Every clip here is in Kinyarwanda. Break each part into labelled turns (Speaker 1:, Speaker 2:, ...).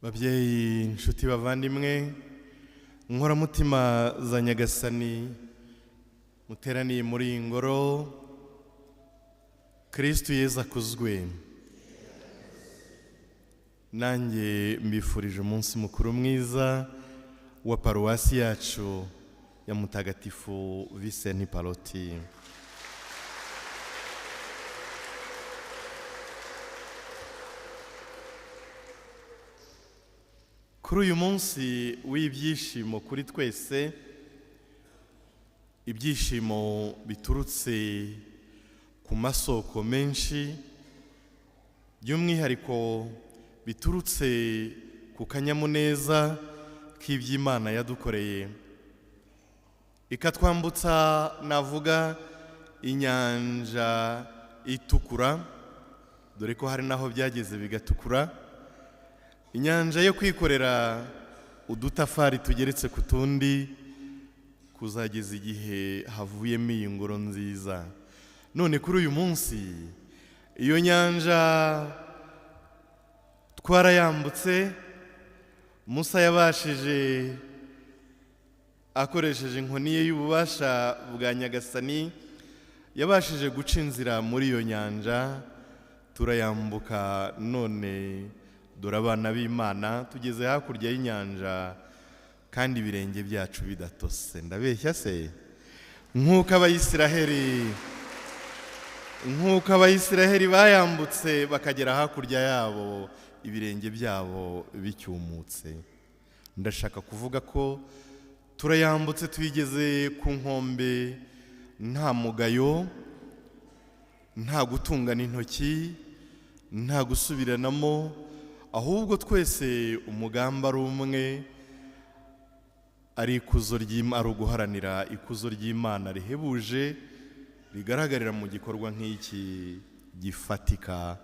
Speaker 1: Babyeyi, inshuti, bavandimwe, nkoramutima za Nyagasani muteraniye muri iyi ngoro, Kristu Yezu akuzwe. Nanjye mbifurije umunsi mukuru mwiza wa paruwasi yacu ya Mutagatifu Visenti Pallotti. Kuri uyu munsi w'ibyishimo kuri twese, ibyishimo biturutse ku masoko menshi, by'umwihariko biturutse ku kanyamuneza k'iby'Imana yadukoreye, ikatwambutsa navuga inyanja itukura, dore ko hari n'aho byageze bigatukura, inyanja yo kwikorera udutafari tugeretse ku tundi kuzageza igihe havuyemo iyi ngoro nziza. None kuri uyu munsi iyo nyanja twarayambutse. Musa yabashije akoresheje inkoni ye y'ububasha bwa Nyagasani, yabashije guca inzira muri iyo nyanja, turayambuka. None dore abana b'Imana tugeze hakurya y'inyanja kandi ibirenge byacu bidatose. Ndabeshya se? Nk'uko Abayisiraheli bayambutse bakagera hakurya yabo ibirenge byabo bicyumutse. Ndashaka kuvuga ko turayambutse, tuyigeze ku nkombe nta mugayo, nta gutungana intoki, nta gusubiranamo, ahubwo twese umugambi ari umwe, ari ikuzo ry'Imana, ari uguharanira ikuzo ry'Imana rihebuje rigaragarira mu gikorwa nk'iki gifatika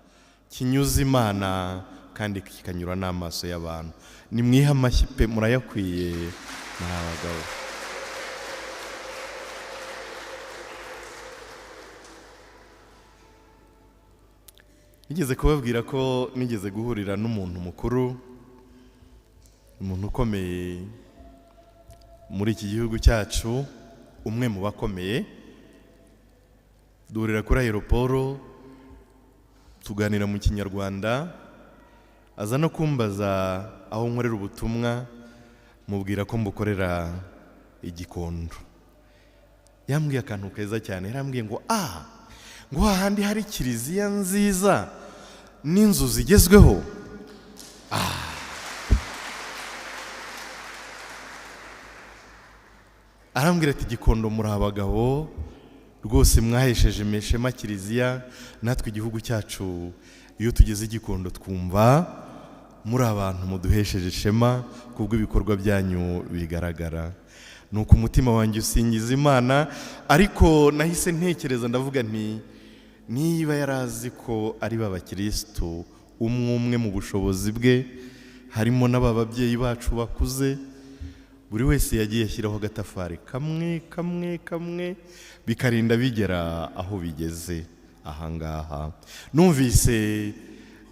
Speaker 1: kinyuza Imana kandi kikanyura n'amaso y'abantu. Nimwihe amashyi pe, murayakwiye, muri abagabo. Nigeze kubabwira ko nigeze guhurira n'umuntu mukuru, umuntu ukomeye muri iki gihugu cyacu, umwe mu bakomeye. Duhurira kuri aeroporo, tuganira mu Kinyarwanda, aza no kumbaza aho nkorera ubutumwa, mubwira ko mbukorera i Gikondo. Yambwiye akantu keza cyane, yarambwiye ngo ngo hahandi hari kiliziya nziza n'inzu zigezweho. Arambwira ati Gikondo muri abagabo rwose, mwahesheje ishema kiliziya, natwe igihugu cyacu. Iyo tugeze i Gikondo twumva muri abantu muduhesheje ishema kubw'ibikorwa byanyu bigaragara. Nuko umutima wanjye usingiza Imana, ariko nahise ntekereza, ndavuga nti niba yarazi ko ari ba bakirisitu umwe umwe mu bushobozi bwe, harimo n'aba babyeyi bacu bakuze, buri wese yagiye ashyiraho agatafari kamwe kamwe kamwe, bikarinda bigera aho bigeze ahangaha. Numvise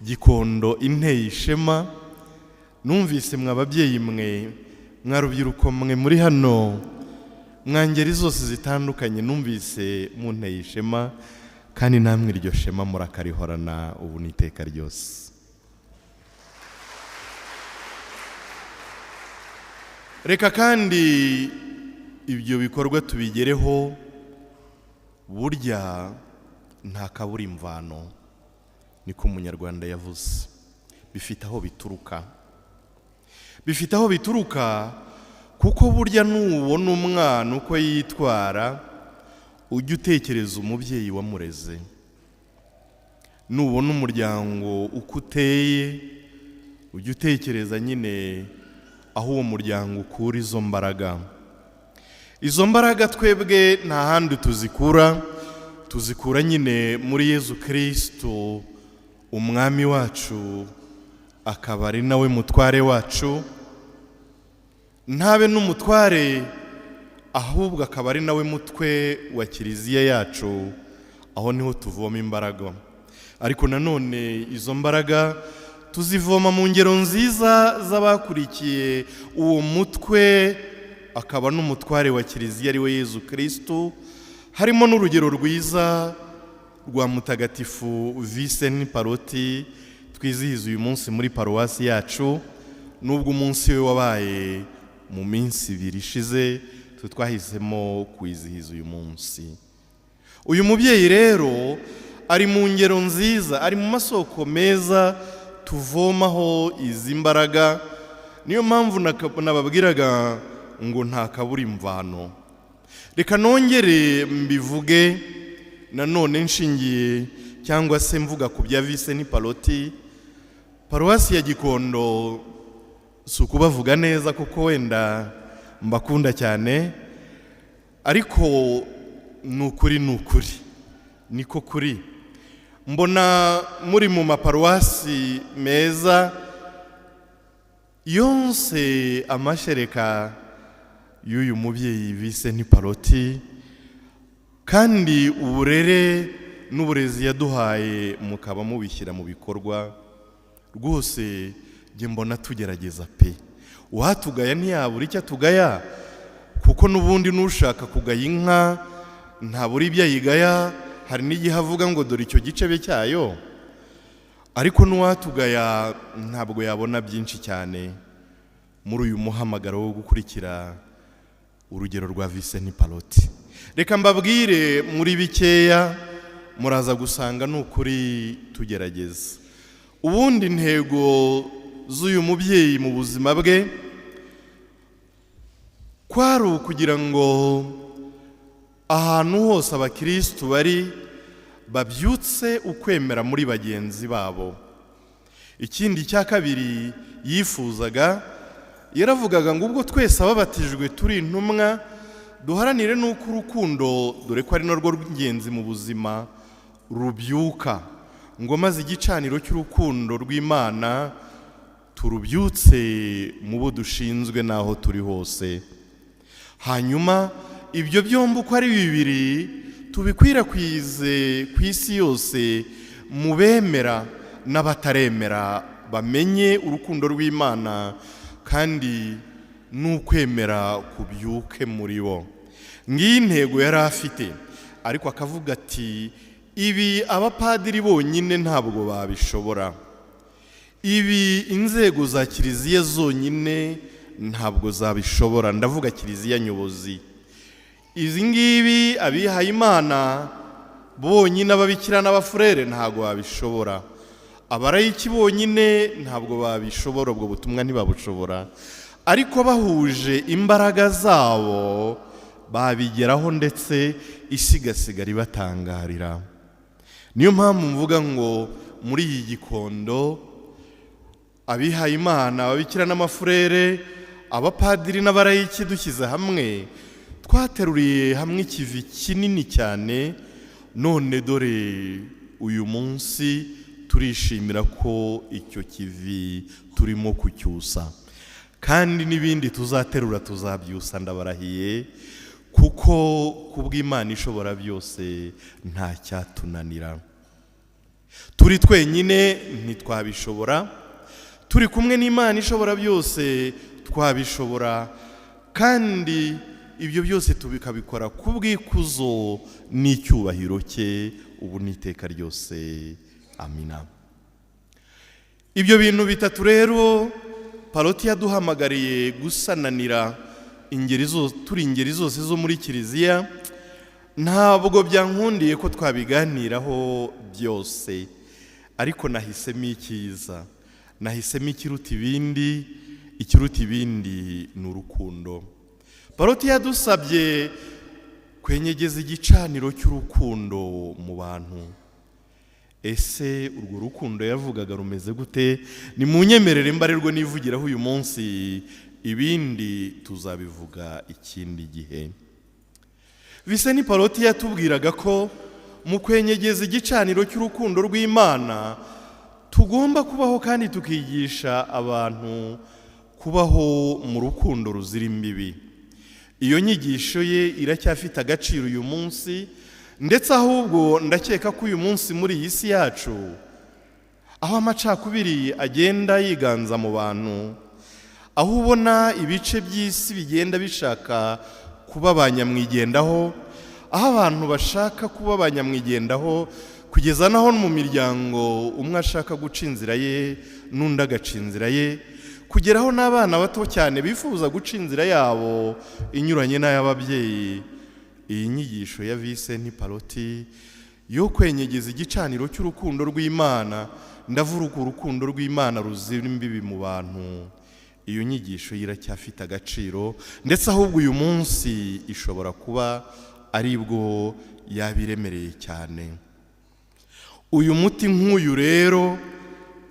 Speaker 1: Gikondo inteye ishema, numvise mwa babyeyi mwe, mwa rubyiruko mwe muri hano, mwa ngeri zose zitandukanye, numvise munteye ishema, kandi namwe iryo shema murakarihorana ubu n'iteka ryose. Reka kandi ibyo bikorwa tubigereho. Burya nta kabura imvano, niko Umunyarwanda yavuze. Bifite aho bituruka, bifite aho bituruka, kuko burya nubona umwana uko yitwara, ujye utekereza umubyeyi wamureze. Nubona umuryango uko uteye, ujye utekereza nyine aho uwo muryango ukura izo mbaraga. Izo mbaraga twebwe nta handi tuzikura, tuzikura nyine muri Yezu Kristo, umwami wacu, akaba ari nawe mutware wacu. Ntabe n'umutware, ahubwo akaba ari nawe mutwe wa kiliziya yacu. Aho niho tuvoma imbaraga. Ariko nanone izo mbaraga Tuzivoma mu ngero nziza z'abakurikiye uwo mutwe akaba n'umutware wa Kiliziya, ari we Yezu Kirisitu, harimo n'urugero rwiza rwa Mutagatifu Visenti Pallotti twizihiza uyu munsi muri paruwasi yacu. Nubwo umunsi we wabaye mu minsi 2 ishize, twe twahisemo kwizihiza uyu munsi. Uyu mubyeyi rero ari mu ngero nziza, ari mu masoko meza tuvomaho izi mbaraga. Niyo mpamvu nababwiraga ngo nta kabura imvano. Reka nongere mbivuge nanone, nshingiye cyangwa se mvuga ku bya Visenti Pallotti. Paruwasi ya Gikondo, si ukubavuga neza kuko wenda mbakunda cyane, ariko ni ukuri, ni ukuri, niko kuri. Mbona muri mu maparuwasi meza yonse amashereka y'uyu mubyeyi Visenti Pallotti, kandi uburere n'uburezi yaduhaye mukaba mubishyira mu bikorwa. Rwose njye mbona tugerageza pe. Uwatugaya ntiyabura icyo atugaya, kuko n'ubundi n'ushaka kugaya inka ntabura ibyo ayigaya. Hari n'igihe avuga ngo dore icyo gicebe cyayo, ariko n'uwatugaya ntabwo yabona byinshi cyane muri uyu muhamagaro wo gukurikira urugero rwa Visenti Pallotti. Reka mbabwire muri bikeya, muraza gusanga ni ukuri tugerageza. Ubundi intego z'uyu mubyeyi mu buzima bwe kwari ukugira ngo ahantu hose abakirisitu bari babyutse ukwemera muri bagenzi babo. Ikindi cya kabiri yifuzaga, yaravugaga ngo ubwo twese ababatijwe turi intumwa, duharanire n'uko urukundo, dore ko ari narwo rw'ingenzi mu buzima, rubyuka, ngo maze igicaniro cy'urukundo rw'Imana turubyutse mu bo dushinzwe n'aho turi hose. Hanyuma ibyo byombi uko ari bibiri tubikwirakwize ku isi yose, mu bemera n'abataremera, bamenye urukundo rw'Imana kandi n'ukwemera kubyuke muri bo. Ngiyi intego yari afite, ariko akavuga ati: "Ibi abapadiri bonyine ntabwo babishobora, ibi inzego za Kiliziya zonyine ntabwo zabishobora, ndavuga Kiliziya nyobozi, izi ngibi abihayimana bonyine, ababikira n'abafurere ntabwo babishobora, abarayiki bonyine ntabwo babishobora, ubwo butumwa ntibabushobora, ariko bahuje imbaraga zabo babigeraho, ndetse isi igasigara ibatangarira." Niyo mpamvu mvuga ngo muri iyi Gikondo abihayimana, ababikira n'amafurere, abapadiri n'abarayiki dushyize hamwe, twateruriye hamwe ikivi kinini cyane. None dore uyu munsi turishimira ko icyo kivi turimo kucyusa, kandi n'ibindi tuzaterura tuzabyusa, ndabarahiye, kuko kubw'Imana ishobora byose nta cyatunanira. Turi twenyine ntitwabishobora, turi kumwe n'Imana ishobora byose twabishobora, kandi ibyo byose tukabikora ku bw'ikuzo n'icyubahiro cye, ubu n'iteka ryose. Amina. Ibyo bintu bitatu rero Pallotti yaduhamagariye gusananira ingeri zose, turi ingeri zose zo muri Kiliziya, ntabwo byankundiye ko twabiganiraho byose, ariko nahisemo icyiza, nahisemo ikiruta ibindi. Ikiruta ibindi ni urukundo. Pallotti yadusabye kwenyegeza igicaniro cy'urukundo mu bantu. Ese urwo rukundo yavugaga rumeze gute? Ni mu nyemerere mbarirwe nivugiraho uyu munsi, ibindi tuzabivuga ikindi gihe. Visenti Pallotti yatubwiraga ko mu kwenyegeza igicaniro cy'urukundo rw'Imana tugomba kubaho kandi tukigisha abantu kubaho mu rukundo ruzira imbibi. Iyo nyigisho ye iracyafite agaciro uyu munsi, ndetse ahubwo ndakeka ko uyu munsi muri iyi si yacu Aho amacakubiri agenda yiganza mu bantu, aho ubona ibice by'isi bigenda bishaka kuba ba nyamwigendaho, aho abantu bashaka kuba ba nyamwigendaho kugeza naho mu miryango umwe ashaka guca inzira ye n'undi agaca inzira ye, kugeraho n'abana bato cyane bifuza guca inzira yabo inyuranye n'ay'ababyeyi. Iyi nyigisho ya Visenti Pallotti yo kwenyegeza igicaniro cy'urukundo rw'Imana, ndavuga urukundo rw'Imana ruzira imbibi mu bantu, iyo nyigisho iracyafite agaciro, ndetse ahubwo uyu munsi ishobora kuba aribwo yabiremereye cyane. Uyu muti nk'uyu rero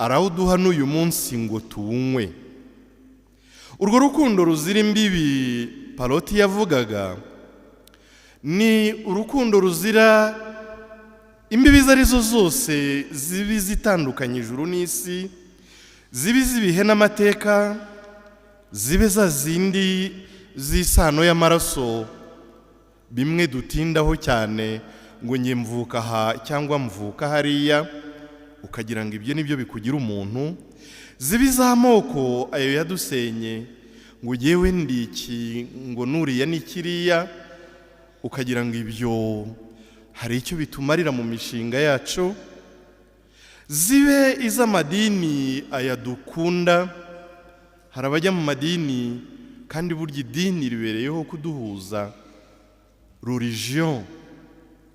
Speaker 1: arawuduha n'uyu munsi ngo tuwunywe. Urwo rukundo ruzira imbibi Pallotti yavugaga ni urukundo ruzira imbibi izo arizo zose, zibi zitandukanye ijuru n'isi, zibi z'ibihe n'amateka, zibe za zindi z'isano y'amaraso, bimwe dutindaho cyane ngo njye mvuka aha cyangwa mvuka hariya, ukagira ngo ibyo nibyo bikugira umuntu, zibe iz'amoko ayo yadusenye, ngo ugewe ndi iki, ngo nuriya ni kiriya, ukagira ngo ibyo hari icyo bitumarira mu mishinga yacu, zibe iz'amadini aya dukunda. Hari abajya mu madini, kandi burya idini ribereyeho kuduhuza, religion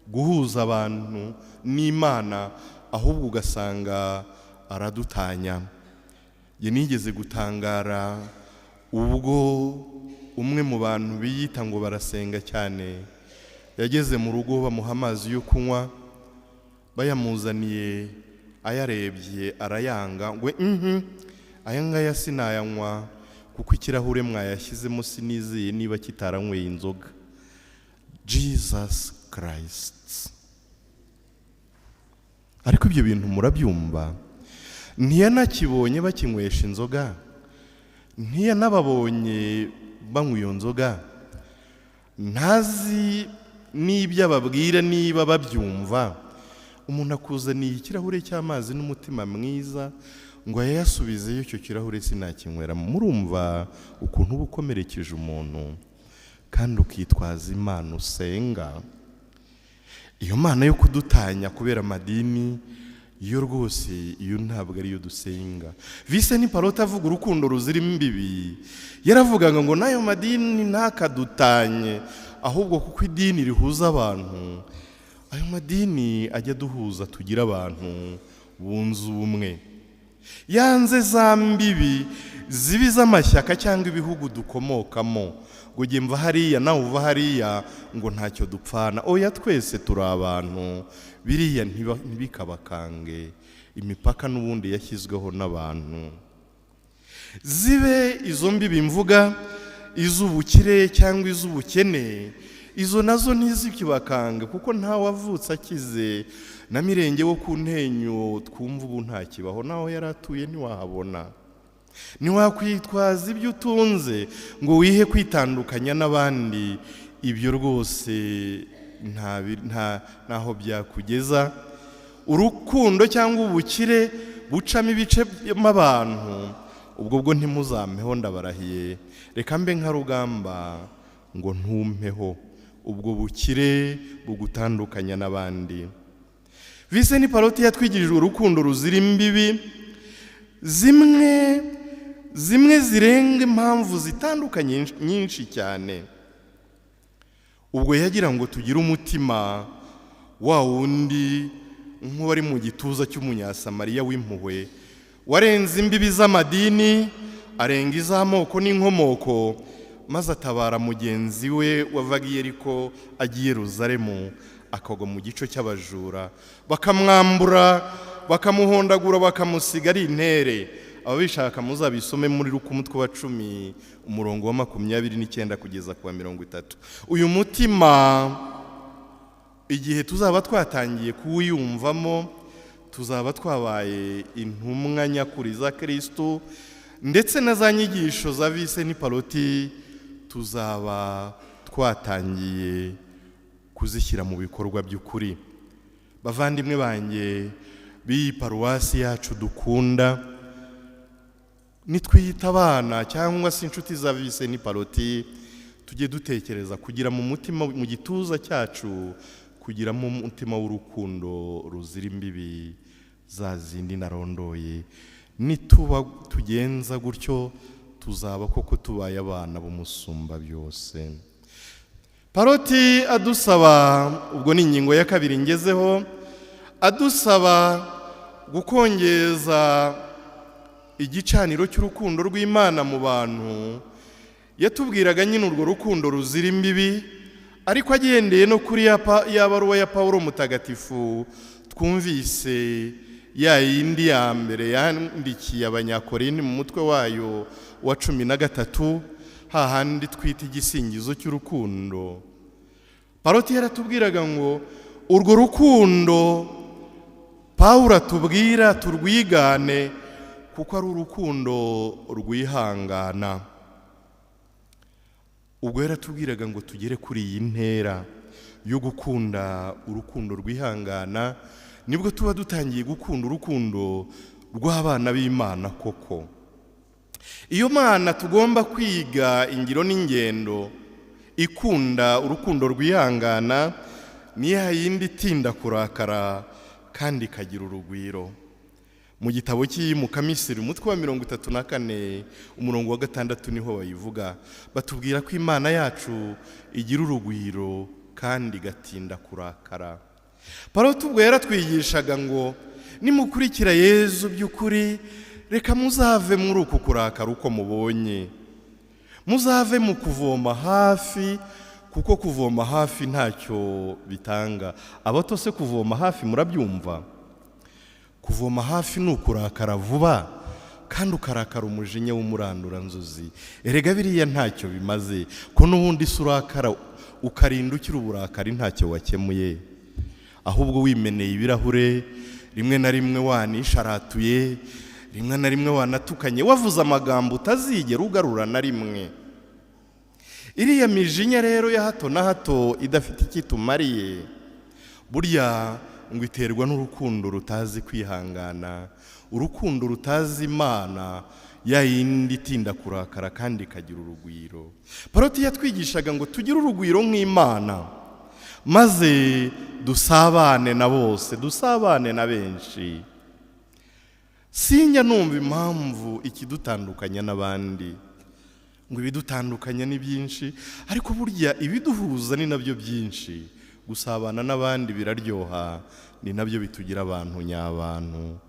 Speaker 1: guhuza abantu n'Imana, ahubwo ugasanga aradutanya. Njye nigeze gutangara ubwo umwe mu bantu biyita ngo barasenga cyane yageze mu rugo, bamuha amazi yo kunywa, bayamuzaniye ayarebye arayanga, ngo aya ngaya sinayanywa kuko ikirahure mwayashyizemo sinizeye niba kitaranyweye inzoga. Jesus Christ! Ariko ibyo bintu murabyumva? Ntiyanakibonye bakinywesha inzoga, ntiyanababonye banywa iyo nzoga, ntazi n'ibyo ababwira niba babyumva. Umuntu akuzaniye ikirahure cy'amazi n'umutima mwiza ngo ayasubizeyo, icyo kirahure sinakinywera. Murumva ukuntu uba ukomerekeje umuntu, kandi ukitwaza Imana usenga. Iyo Mana yo kudutanya kubera amadini iyo rwose, iyo ntabwo ariyo dusenga. Visenti Pallotti avuga urukundo ruzira imbibi, yaravugaga ngo n'ayo madini ntakadutanye, ahubwo kuko idini rihuza abantu, ayo madini ajya aduhuza, tugira abantu bunze ubumwe. Yanze za mbibi zibi z'amashyaka cyangwa ibihugu dukomokamo, ngo ujye mva hariya nawe uva hariya ngo ntacyo dupfana. Oya, twese turi abantu, biriya ntibikabakange. Imipaka n'ubundi yashyizweho n'abantu. Zibe izo mbibi mvuga, iz'ubukire cyangwa iz'ubukene, izo nazo ntizikibakange, kuko ntawe wavutse akize. Na Mirenge wo ku Ntenyo twumva ubu ntakibaho, naho yari atuye ntiwahabona. Ntiwakwitwaza ibyo utunze ngo wihe kwitandukanya n'abandi, ibyo rwose ntaho byakugeza. Urukundo cyangwa ubukire bucamo ibice by'abantu, ubwo bwo ntimuzampeho, ndabarahiye. Reka mbe nka Rugamba ngo ntumpeho ubwo bukire bugutandukanya n'abandi. Visenti Pallotti yatwigirije urukundo ruzira imbibi, zimwe zimwe zirenga impamvu zitandukanye nyinshi cyane. Ubwo yagira ngo tugire umutima wa wundi nk'uwari mu gituza cy'Umunyasamariya w'impuhwe, warenze imbibi z'amadini, arenga iz'amoko n'inkomoko, maze atabara mugenzi we wavaga i Yeriko agiye Yeruzalemu, akagwa mu gico cy'abajura, bakamwambura, bakamuhondagura, bakamusiga ari intere. Ababishaka muzabisome muri Luka umutwe wa 10, umurongo wa 29 kugeza ku wa 30. Uyu mutima, igihe tuzaba twatangiye kuwiyumvamo, tuzaba twabaye intumwa nyakuri za Kirisitu, ndetse na za nyigisho za Visenti Pallotti tuzaba twatangiye kuzishyira mu bikorwa by'ukuri. Bavandimwe banjye, b'iyi paruwasi yacu dukunda, nitwiyita abana cyangwa se inshuti za Visenti Pallotti, tujye dutekereza kugira mu mutima, mu gituza cyacu, kugiramo umutima w'urukundo ruzira imbibi za zindi narondoye. Nituba tugenza gutyo, tuzaba koko tubaye abana b'umusumba byose. Pallotti adusaba, ubwo ni ingingo ya kabiri ngezeho, adusaba gukongeza igicaniro cy'urukundo rw'Imana mu bantu. Yatubwiraga nyine urwo rukundo ruzira imbibi, ariko agendeye no kuri ya baruwa ya Pawulo Mutagatifu twumvise, ya yindi ya mbere yandikiye Abanyakorinti mu mutwe wayo wa 13, hahandi twita igisingizo cy'urukundo. Pallotti yaratubwiraga ngo urwo rukundo Pawulo atubwira turwigane, kuko ari urukundo rwihangana. Ubwo yaratubwiraga ngo tugere kuri iyi ntera yo gukunda urukundo rwihangana, nibwo tuba dutangiye gukunda urukundo rw'abana b'Imana koko. Iyo Mana tugomba kwiga ingiro n'ingendo ikunda urukundo rwihangana, ni ya yindi itinda kurakara kandi ikagira urugwiro. Mu gitabo cy'Iyimukamisiri, umutwe wa 34, umurongo wa 6, niho bayivuga. Batubwira ko Imana yacu igira urugwiro kandi igatinda kurakara. Pallotti ubwo yaratwigishaga ngo nimukurikira Yezu by'ukuri, reka muzave muri uku kurakara uko mubonye, muzave mu kuvoma hafi, kuko kuvoma hafi ntacyo bitanga. Abato se, kuvoma hafi murabyumva? Kuvoma hafi ni ukurakara vuba, kandi ukarakara umujinya w'umuranduranzuzi. Erega biriya ntacyo bimaze, ko n'ubundi se urakara ukarinda ukira uburakari ntacyo wakemuye, ahubwo wimeneye ibirahure, rimwe na rimwe wanisharatuye, rimwe na rimwe wanatukanye, wavuze amagambo utazigera ugarura na rimwe. Iriya mijinya rero ya hato na hato idafite icyo itumariye, burya ngo iterwa n'urukundo rutazi kwihangana, urukundo rutazi Imana, ya yindi itinda kurakara kandi ikagira urugwiro. Pallotti yatwigishaga ngo tugire urugwiro nk'Imana, maze dusabane na bose, dusabane na benshi. Sinjya numva impamvu ikidutandukanya n'abandi. Ngo ibidutandukanya ni byinshi, ariko burya ibiduhuza ni nabyo byinshi. Gusabana n'abandi biraryoha, ni nabyo bitugira abantu nyabantu.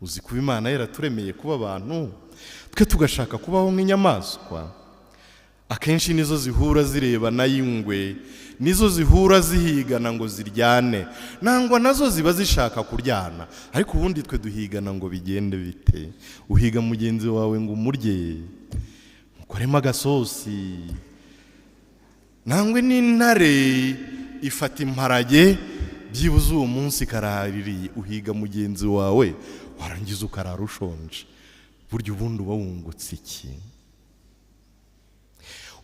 Speaker 1: Uzi kuba Imana yaraturemeye kuba abantu, twe tugashaka kubaho nk'inyamaswa? Akenshi nizo zihura zirebana y'ingwe, nizo zihura zihigana ngo ziryane, nangwa nazo ziba zishaka kuryana. Ariko ubundi twe duhigana ngo bigende bite? Uhiga mugenzi wawe ngo umurye, mukoremo agasosi. Nangwe n'intare ifata imparage, byibuze uwo munsi karaririye. Uhiga mugenzi wawe, warangiza ukarara ushonje. Burya ubundi uba wungutse iki?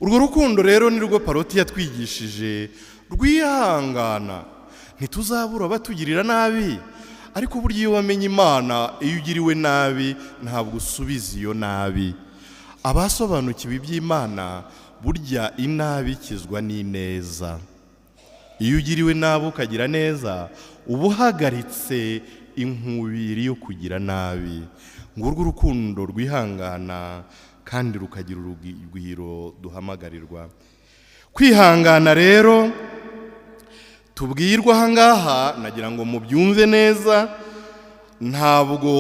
Speaker 1: Urwo rukundo rero ni rwo Pallotti yatwigishije, rwihangana. Ntituzabura batugirira nabi, ariko burya iyo wamenye Imana, iyo ugiriwe nabi ntabwo usubiza iyo nabi. Abasobanukiwe iby'Imana, burya inabi ikizwa n'ineza. Iyo ugiriwe nabi ukagira neza, uba uhagaritse inkubiri yo kugira nabi. Ngurwo urukundo rwihangana kandi rukagira urugwiro duhamagarirwa. Kwihangana rero tubwirwa aha ngaha, nagira ngo mubyumve neza, ntabwo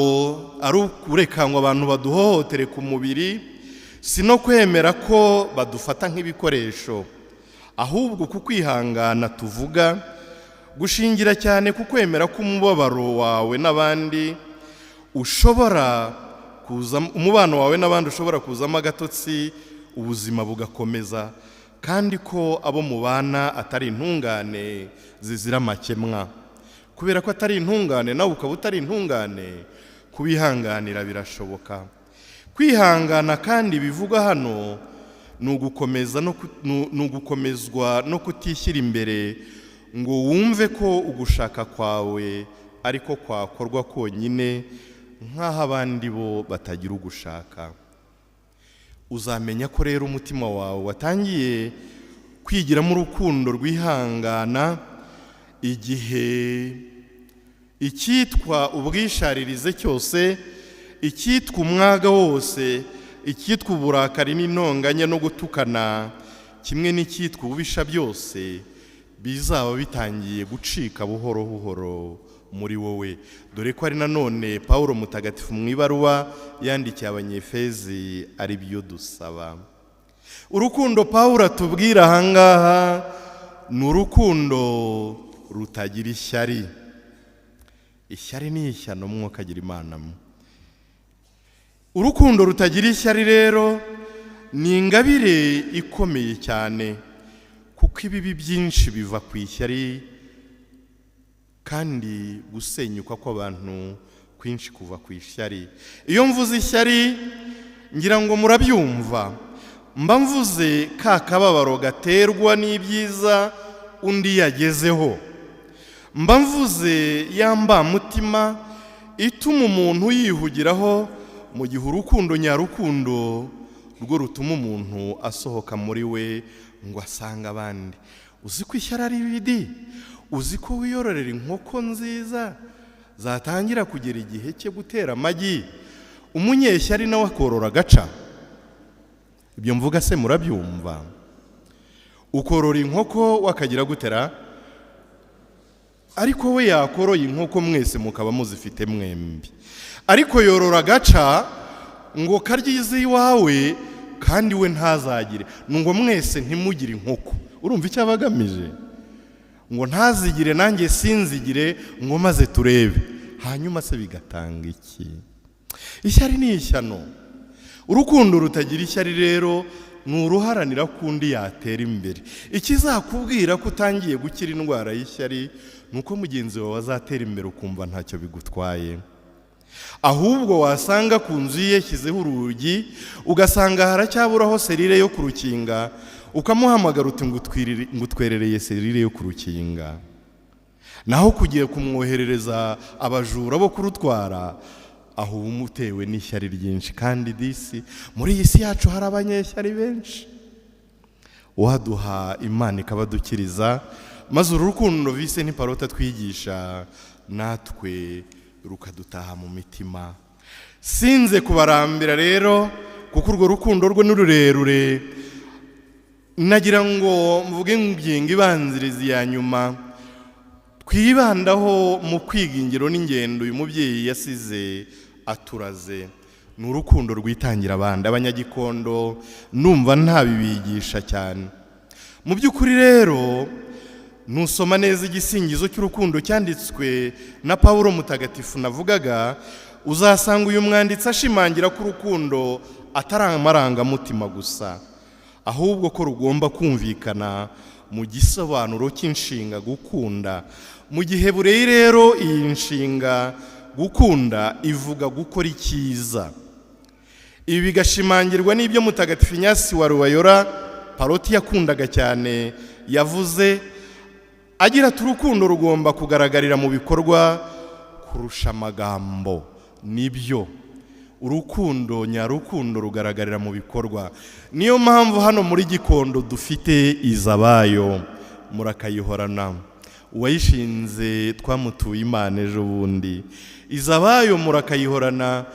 Speaker 1: ari ukureka ngo abantu baduhohotere ku mubiri, si no kwemera ko badufata nk'ibikoresho. Ahubwo ku kwihangana tuvuga gushingira cyane ku kwemera ko umubabaro wawe n'abandi ushobora kuza, umubano wawe n'abandi ushobora kuzamo agatotsi, ubuzima bugakomeza, kandi ko abo mubana atari intungane zizira amakemwa. Kubera ko atari intungane, nawe ukaba utari intungane, kubihanganira birashoboka. Kwihangana kandi bivugwa hano ni ugukomeza no ni ugukomezwa no kutishyira imbere ngo wumve ko ugushaka kwawe ariko kwakorwa konyine, nk'aho abandi bo batagira ugushaka. Uzamenya ko rero umutima wawe watangiye kwigiramo urukundo rwihangana igihe icyitwa ubwisharirize cyose, icyitwa umwaga wose, icyitwa uburakari n'intonganya no gutukana, kimwe n'icyitwa ububisha byose bizaba bitangiye gucika buhoro buhoro muri wowe. Dore ko ari nanone Pawulo mutagatifu mu ibaruwa yandikiye Abanyefezi ari byo dusaba. Urukundo Pawulo atubwira ahangaha ni urukundo rutagira ishyari. Ishyari ni ishyano, mwuka agira Imana mwe. Urukundo rutagira ishyari rero ni ingabire ikomeye cyane, kuko ibibi byinshi biva ku ishyari, kandi gusenyuka kw'abantu kwinshi kuva ku ishyari. Iyo mvuze ishyari ngira ngo murabyumva, mba mvuze ka kababaro gaterwa n'ibyiza undi yagezeho, mba mvuze ya mbamutima ituma umuntu yihugiraho, mu gihe urukundo nyarukundo rwo rutuma umuntu asohoka muri we ngo asange abandi. Uzi ko ishyari ari ribi? Uzi ko wiyororera inkoko nziza zatangira kugera igihe cyo gutera amagi, umunyeshyari nawe akorora agaca? Ibyo mvuga se murabyumva? Ukorora inkoko wakagira gutera, ariko we yakoroye inkoko mwese mukaba muzifite mwembi, ariko yorora agaca ngo karyize iwawe kandi we ntazagire, ngo mwese ntimugire inkoko. Urumva icyo aba agamije? Ngo ntazigire nanjye sinzigire, ngo maze turebe. Hanyuma se bigatanga iki? Ishyari ni ishyano. Urukundo rutagira ishyari rero ni uruharanira ko undi yatera imbere. Ikizakubwira ko utangiye gukira indwara y'ishyari ni uko mugenzi wawe azatera imbere ukumva ntacyo bigutwaye. Ahubwo wasanga ku nzu ye yashyizeho urugi, ugasanga haracyaburaho serire yo kurukinga, ukamuhamagara uti ngutwerereye serire yo kurukinga. Naho kugiye kumwoherereza abajura bo kurutwara, aho uba umutewe n'ishyari ryinshi. Kandi disi muri iyi si yacu hari abanyeshyari benshi. Uwaduha Imana ikabadukiriza, maze uru rukundo Visenti Pallotti twigisha natwe rukadutaha mu mitima. Sinze kubarambira rero, kuko urwo rukundo rwe ni rurerure. Nagira ngo mvuge ingingo ibanziriza ya nyuma twibandaho mu kwiga ingero n'ingendo uyu mubyeyi yasize aturaze, ni urukundo rwitangira abandi. Abanyagikondo numva ntabibigisha cyane. Mu by'ukuri rero, nusoma neza igisingizo cy'urukundo cyanditswe na Pawulo mutagatifu navugaga, uzasanga uyu mwanditsi ashimangira ko urukundo atari amarangamutima gusa, ahubwo ko rugomba kumvikana mu gisobanuro cy'inshinga gukunda. Mu gihe bureye rero, iyi nshinga gukunda ivuga gukora icyiza. Ibi bigashimangirwa n'ibyo mutagatifu Inyasi wa Loyola, Pallotti yakundaga cyane, yavuze agira ati: "Urukundo rugomba kugaragarira mu bikorwa kurusha amagambo." Nibyo, urukundo nyarukundo rugaragarira mu bikorwa. Niyo mpamvu hano muri Gikondo dufite Izabayo, murakayihorana. Uwayishinze twamutuye Imana ejo bundi. Izabayo murakayihorana,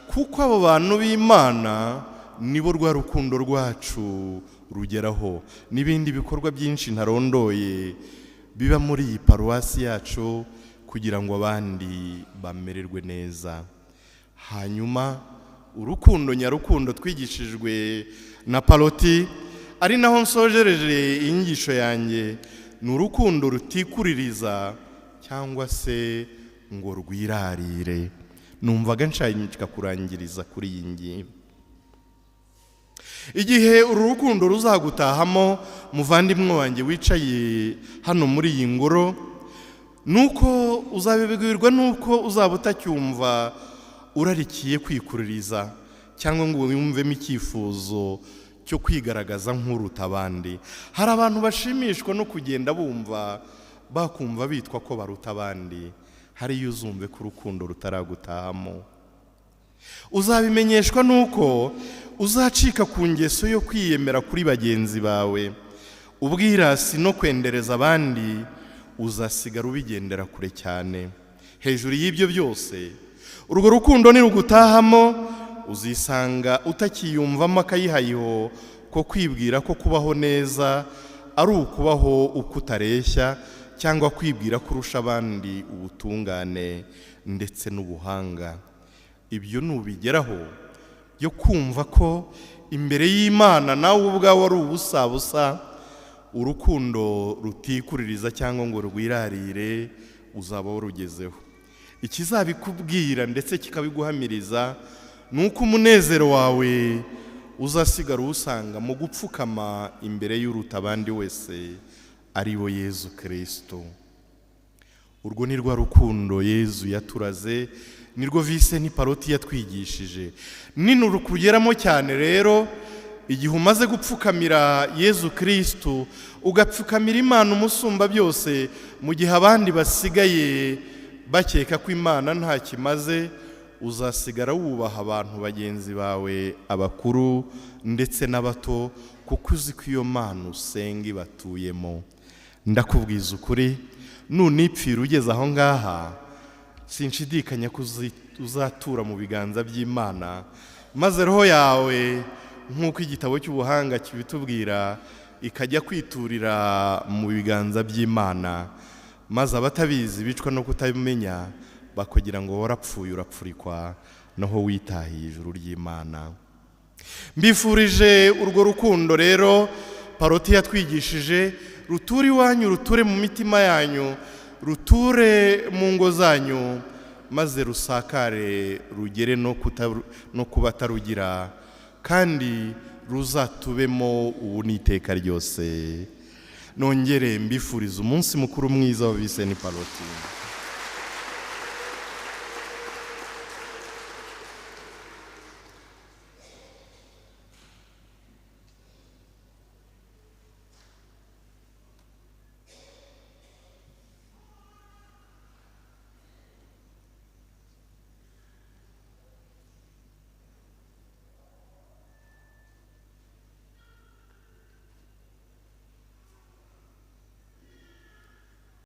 Speaker 1: kuko abo bantu b'Imana nibo rwa rukundo rwacu rugeraho, n'ibindi bikorwa byinshi ntarondoye biba muri iyi paruwasi yacu kugira ngo abandi bamererwe neza. Hanyuma urukundo nyarukundo twigishijwe na Pallotti, ari naho nsojereje inyigisho yanjye, ni urukundo rutikuririza cyangwa se ngo rwirarire. Numvaga nshaka kurangiriza kuri iyi ngingo. Igihe uru rukundo ruzagutahamo, muvandimwe wanjye wicaye hano muri iyi ngoro, nuko uzabibwirwa nuko uzaba utacyumva urarikiye kwikuririza cyangwa ngo wiyumvemo icyifuzo cyo kwigaragaza nk'uruta abandi. Hari abantu bashimishwa no kugenda bumva bakumva bitwa ko baruta abandi. Hariya uzumve ko urukundo rutaragutahamo. Uzabimenyeshwa nuko uzacika ku ngeso yo kwiyemera kuri bagenzi bawe, ubwirasi no kwendereza abandi, uzasigara ubigendera kure cyane. Hejuru y'ibyo byose, urwo rukundo nirugutahamo, uzisanga utakiyumvamo akayihayiho ko kwibwira ko kubaho neza ari ukubaho uko utareshya, cyangwa kwibwira ko urusha abandi ubutungane ndetse n'ubuhanga. Ibyo nubigeraho byo kumva ko imbere y'Imana nawe ubwawe ari ubusabusa, urukundo rutikuririza cyangwa ngo rwirarire, uzaba warugezeho. Ikizabikubwira ndetse kikabiguhamiriza ni uko umunezero wawe uzasigara uwusanga mu gupfukama imbere y'uruta abandi wese, ari we Yezu Kirisito. Urwo ni rwa rukundo Yezu yaturaze, nirwo Visenti Pallotti yatwigishije. Ninurukugeramo cyane rero, igihe umaze gupfukamira Yezu Kirisito, ugapfukamira Imana umusumba byose, mu gihe abandi basigaye bakeka ko Imana nta kimaze, uzasigara wubaha abantu bagenzi bawe, abakuru ndetse n'abato, kuko uzi ko iyo Mana usenga ibatuyemo. Ndakubwiza ukuri, nunipfira ugeze aho ngaha, sinshidikanya ko uzatura mu biganza by'Imana, maze roho yawe, nk'uko igitabo cy'ubuhanga kibitubwira, ikajya kwiturira mu biganza by'Imana, maze abatabizi bicwa no kutabimenya bakugira ngo warapfuye urapfurikwa, naho witahiye ijuru ry'Imana. Mbifurije urwo rukundo rero Pallotti yatwigishije, ruture iwanyu, ruture mu mitima yanyu, ruture mu ngo zanyu, maze rusakare rugere no ku batarugira, kandi ruzatubemo ubu n'iteka ryose. Nongere mbifuriza umunsi mukuru mwiza wa Visenti Pallotti.